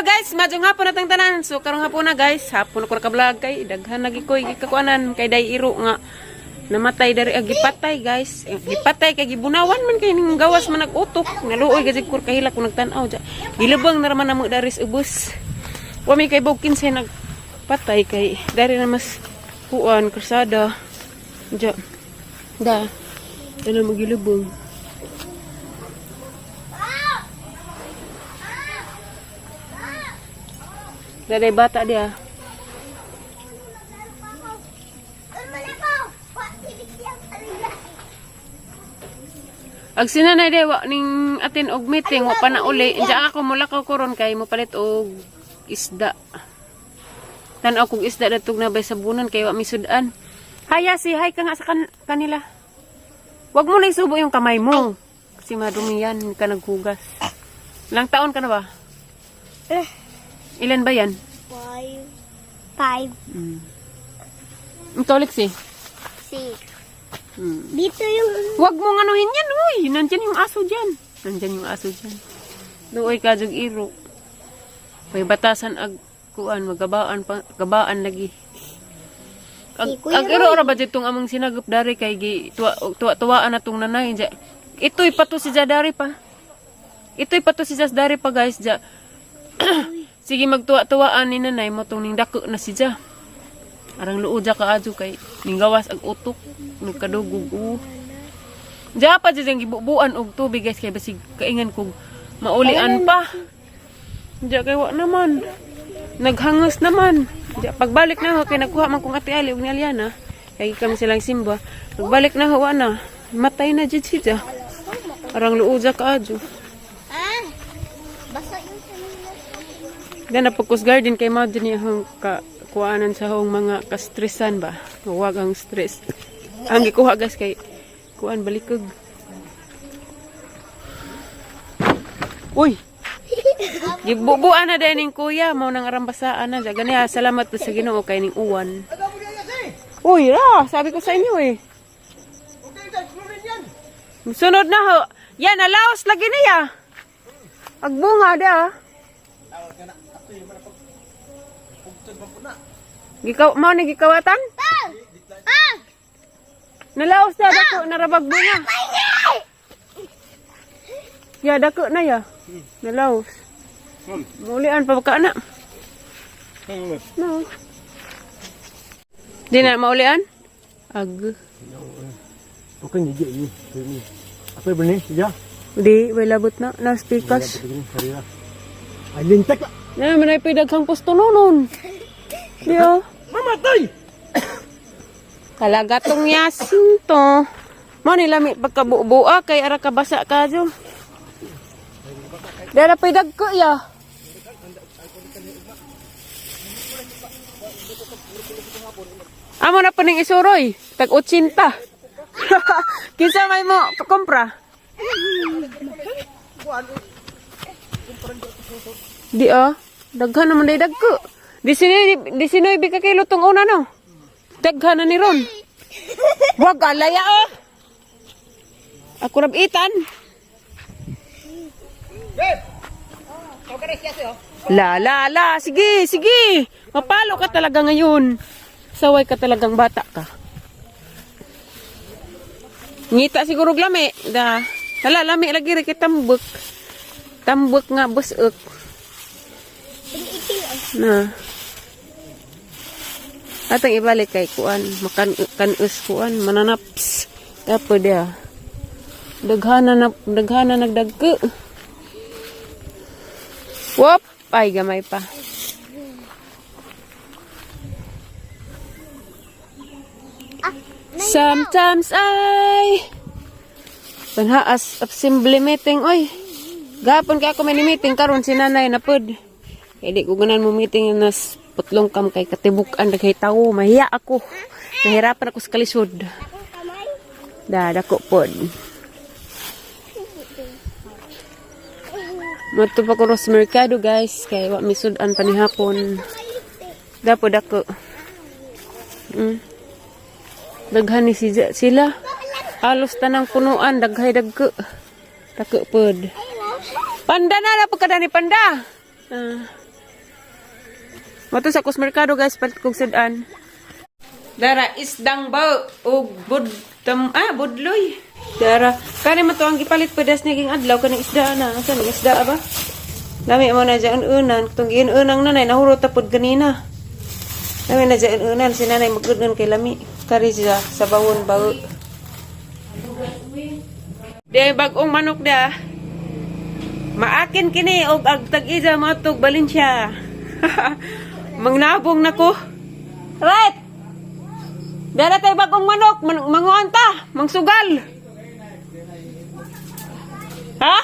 Hello guys, maayong hapon atong tanan. So karong hapon na guys, hapon ko ka vlog kay daghan lagi ko gikakuanan kay day iro nga namatay dari ag gipatay guys. Eh, gipatay kay gibunawan man kay ning gawas man nag-utok. Naluoy gid ko kahilak ko nagtan-aw ja. Gilabang na raman namo dari sa ubos. Wa mi kay bug kinsay nagpatay kay dari na mas kuan krusada. Ja. Da. Ano magilubong. Daday bata dia. Ag sinanay day wa ning atin og meeting wa pa na uli. Diya ako mulakaw ko ron kay mopalit og isda. Tan-aw kog isda datog na bay sabunan kay wa mi sudan. Haya si hi ka nga sa kanila. Wag mo na isubo yung kamay mo. Kasi madumi yan, hindi ka naghugas. Ilang taon ka na ba? Eh. Ilan ba yan? Five. Five. Ikaw, Lexi? Six. Hmm. Dito yung. Wag mong anuhin yan, uy. Nandyan yung aso dyan. Nandyan yung aso dyan. Luoy ka, jug iro. May batasan ag kuan, magabaan pa, gabaan lagi. Ag, Si Kuya ag iro ra ba ditong among sinagop dari kay gi tuwa tuwa tuwaan na tong nanay dya. Ito'y pato si Jadari pa. Ito'y pato si Jadari pa guys dya. Sige magtuwa-tuwaan ni nanay mo tong ning dako na si Ja. Arang luo ja kaadyo kay ning gawas ag utok nagkadugog u. Diya pa dyan gibubuan og tubig guys kay basig kaingan kog maulian pa. Diya kay wa naman. Naghangos naman. Diya pagbalik na ho kay nagkuha man kong Ate Ali ug ni Aliana. Kay kami silang simba. Pagbalik na ho wa na. Matay na jud siya. Arang luo ja kaadyo. Ah! Basa yung sanilas. Dan na pagkus garden kay mao din ang ka kuanan sa hong mga kastresan ba. Wag ang stress. Ang gikuha guys kay kuan balikog. Uy. Gibubuan na din ning kuya mao nang arambasaan na. Gani ha, salamat po sa Ginoo kay ning uwan. Uy, ra, sabi ko sa inyo eh. Sunod na ho. Yan, nalaos lagi niya. Agbunga da. Gikaw, mao ni gikawatan? Ah! Nalaos na dako narabag bunga. Ya dako na ya. Nalaos. Mulian pa ka na. No. Di na maulian? Ag. Okay, hindi ini. Ini. Apa yang ni? Ya. Di, way labot na. Naspikas. Ay, lintek lah. Na, manay pa daghang pusto nonon. Di oh. Mamatay! Kalagatong yasin to. Mo ni lami pagkabubuа kay ara ka basa ka jo. Dara pay dagko ya. Amo na pa ning isuroy, tag 80. Kinsa may mo kompra? Di ah, daghan naman day dagko. Di sinoy di sinoy bi ka kilo tong una no. Daghan na ni Ron. Wag alaya oh. Ako rab itan. La la la, sige, sige. Mapalo ka talaga ngayon. Saway ka talagang bata ka. Ngita siguro lami. Da. Hala, lami lagi rin kay tambok. Tambok nga busok. Na. Atang ibalik kay kuan, makan kanus kuan, mananaps. Tapo dia. Daghana na daghana nagdagko. Wop, ay gamay pa. Sometimes I Panhaas assembly meeting oy. Gapon kay ako may meeting karon si nanay na pod. Kay di ko ganan mo meeting nas putlong kam kay katibukan daghay tawo mahiya ako. Nahirapan ako sa kalisod. Akong kamay. Da dako pod. Moto pa ko sa merkado guys kay wa mi sud-an pa ni hapon. Dapo dako. Daghan ni si sila. Halos tanang punuan daghay dagko. Dako pod. Panda na na pagkadani panda. Ah. Mato sa kusmerkado guys, palit kog sudan. Dara isdang ba og bud tam ah budloy. Dara kani man to ang gipalit pa das naging adlaw kaning isda na. Asa ning isda ba? Lami mo na dyan unan. Katong giunang nanay nahurot ta pod ganina. Lami na dyan unan si nanay magudnon kay lami. Kari siya sa bawon bawo. Di bagong manok da. Maakin kini og ag tag-isa matog Valencia. Mangnabong nako. Right. Dara tay bagong manok, man manguan ta, mangsugal. Ha?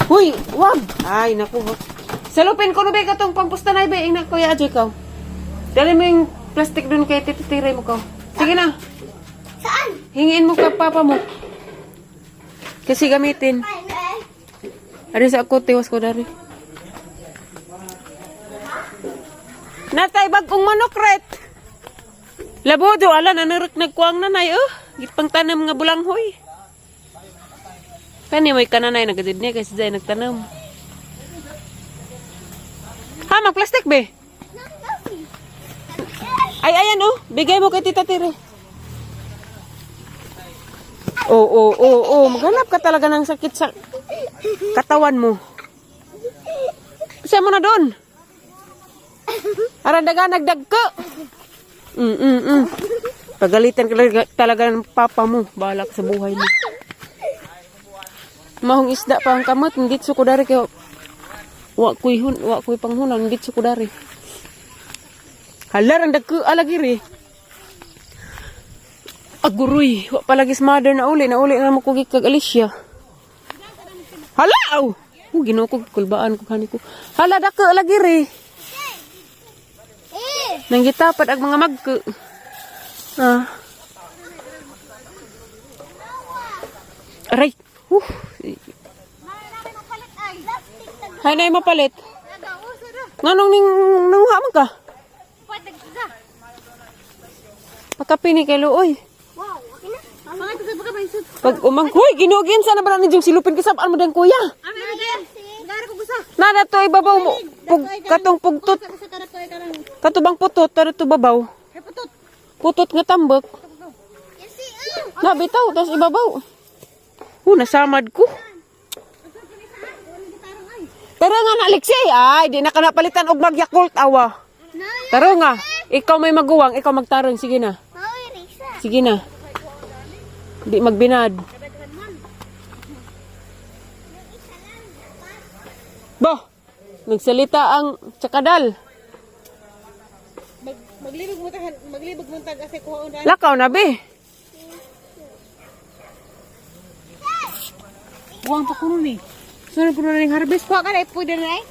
Huy, wag. Ay, naku. Salupin ko no ba katong pangpusta na iba, ingna kuya Ajoy kaw. Dali mo yung plastic dun kay Tito Tiray mo kaw. Sige na. Saan? Hingin mo ka papa mo. Kasi gamitin. Ay, ay. Ari sa ako, tiwas ko dari. Natay bagong manok, ret. Labo do, ala, nanurok nagkuang nanay, oh. Gitpang tanam nga bulanghoy. Kani may kananay nagadid niya kasi dahil nagtanam. Ha, magplastic be? Ay, ayan oh. Bigay mo kay Tita Tire. Oo. Maghanap ka talaga ng sakit sa katawan mo. Siya mo na doon. Arandaga, nagdagko. Pagalitan ka talaga, talaga ng papa mo. Bahala ka sa buhay mo. Mahong isda pa ang kamot. Hindi ko dari kayo. Wa ko'y hun, wa ko'y panghunan. Hindi ko dari. Hala, ang dagko alagiri. Aguroy, wa palagi sa mother na uli, na uli na mo kog kag Alicia. Hala aw. Oh, Ginoo ko kulbaan ko kani ko. Hala dako lagi re. Eh! Nanggitapad ang mga magko. Ah. Aray. Plastic na Hay na mapalit. nagauso na. Nganong ning nanguha man ka? Patag sa. Pagkapini kay luoy. Wow, okay na. Mga ito sa baka may suit. Pag umangkoy, ginugin sana ba ni yung silupin kasabaan mo dan kuya. Ami ano Gara ko gusa. Nana to ibabaw mo. Pug, katong pugtot. Sa karak ko karang. Katubang putot, tara to babaw. Hey putot. Putot nga tambak. Kasi ah. Na bitaw, tapos ibabaw. Nasamad ko. Tara nga na, Alexei. Ay, di na ka napalitan og mag-Yakult, awa. Tara nga. Ikaw may maguwang, ikaw magtarong. Sige na. Maui Risa. Sige na. Di magbinad. Bo, nagsalita ang tsakadal. Maglibog mo tag maglibog mo tag kasi kuha una. Lakaw na, be. Buwang pa kuno ni. Sunod kuno na ning harvest. Kuha ka na pwede na eh.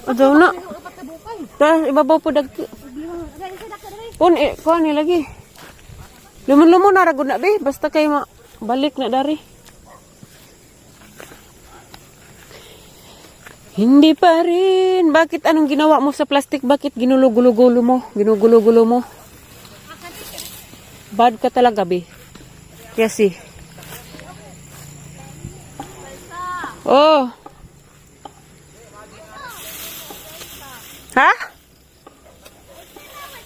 Adaw na. Ta, ibabaw po dag. Kun eh, kuha ni lagi. Lumon-lumon na ragod na be, basta kay ma balik na dari. Hindi pa rin. Bakit anong ginawa mo sa plastic? Bakit ginulo-gulo-gulo mo? Ginugulo-gulo mo? Bad ka talaga, be. Kasi. Oh. Ha?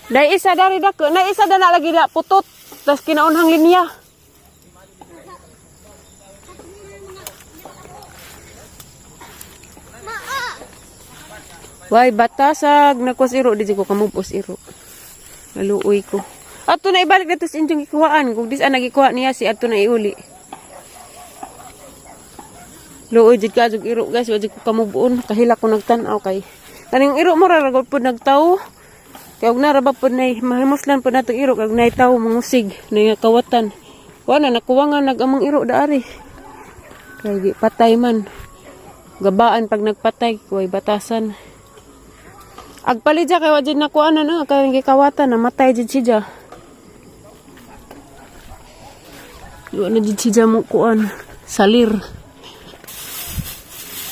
Dai isa dari dako, na isa da na lagi da putot. Tas kinaunhang linya. Way batasag nakwas iro di ko kamubos iro. Naluoy ko. Ato na ibalik na sa inyong gikuhaan. Kung dis ang nagikuha niya si ato na iuli. Luoy jud ka jud iro guys, wa jud ko kamubuon. Kahila ko nagtan-aw kay. Kaning iro mo ra ragod pud nagtawo. Kay og nara ba pud nay mahimuslan pud natong iro kag nay tawo mangusig nay nga kawatan. Wa na nakuha nga nag-amang iro daari. Kay di patay man. Gabaan pag nagpatay, kuway batasan. Agpalit siya kay wa jud nakuha na na kay gikawatan namatay jud siya. Wa na jud siya mo kuan salir.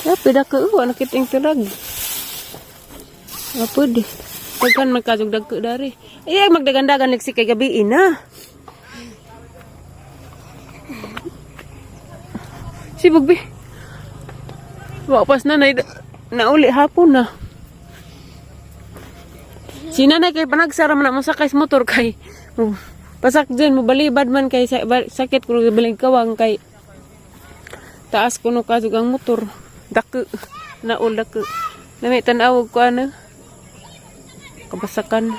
Ya, pida ka wa nakita yung tirag. Apod. Pagkan magkajugdag ko dari. Ay, ay, magdagandagan liksi kay gabi ina. Sibog bi. Wa pas nanay nauli hapon na. Si nanay kay panagsara man na mosakay sa motor kay oh, pasak dyan mo balibad man kay sakit kuno baling kawang kay taas kuno kadug ang motor. Dako naul dako. Nami tan-awog ko ano. Kabasakan.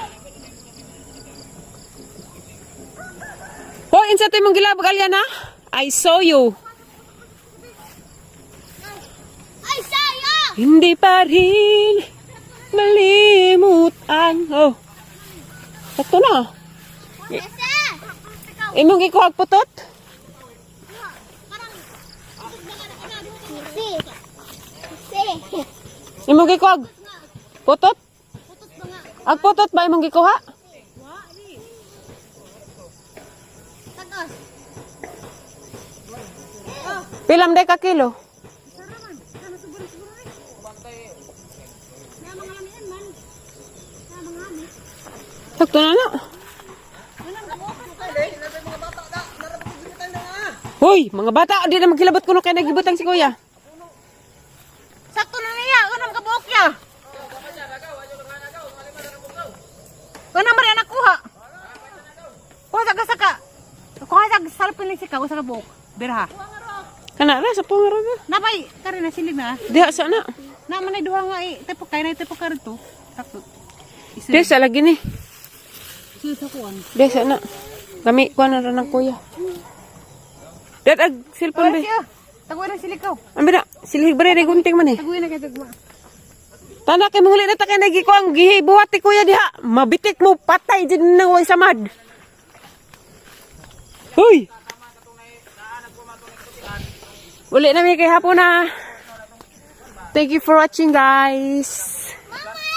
Hoy, insa to imong gilabag, Aliana? I saw you. Ay, sayang! Hindi pa rin malimut ang... Oh. Sakto na. Asa? Imong gikuhag putot? Si. Si. Imong gikuhag putot? Ag putot ba imong gikuha? Tagos. Pilam day ka kilo? Sakto na na. Hoy, mga bata, di na magkilabot kuno kay nagibutang si kuya. Sakto na niya. Unang kabuok niya. Unang marian nakuha. Kuha sa kasaka. Kuha sa salpin ni sika usa ka buok. Birha. Kana ra sa pungaro na. Napay kare na silig na. Diha sa na. Na man ay duha nga eh. Tipo kay na tipo kare to. Sakto. Diha sa lagi ni. Isa sa kuan. Diha sa na. Kami kuha na ra ng kuya. Dat ag cellphone be. Tagoy na silig ko. Ambi na, silhig ba rin, gunting man eh. Tagoy na kay tagma. Tana kay manguli na ta kay nagikuha ang gihibuhat ni kuya diha. Mabitik mo patay din nang way samad. Hoy. Uli na mi kay hapon na. Thank you for watching, guys. Mama!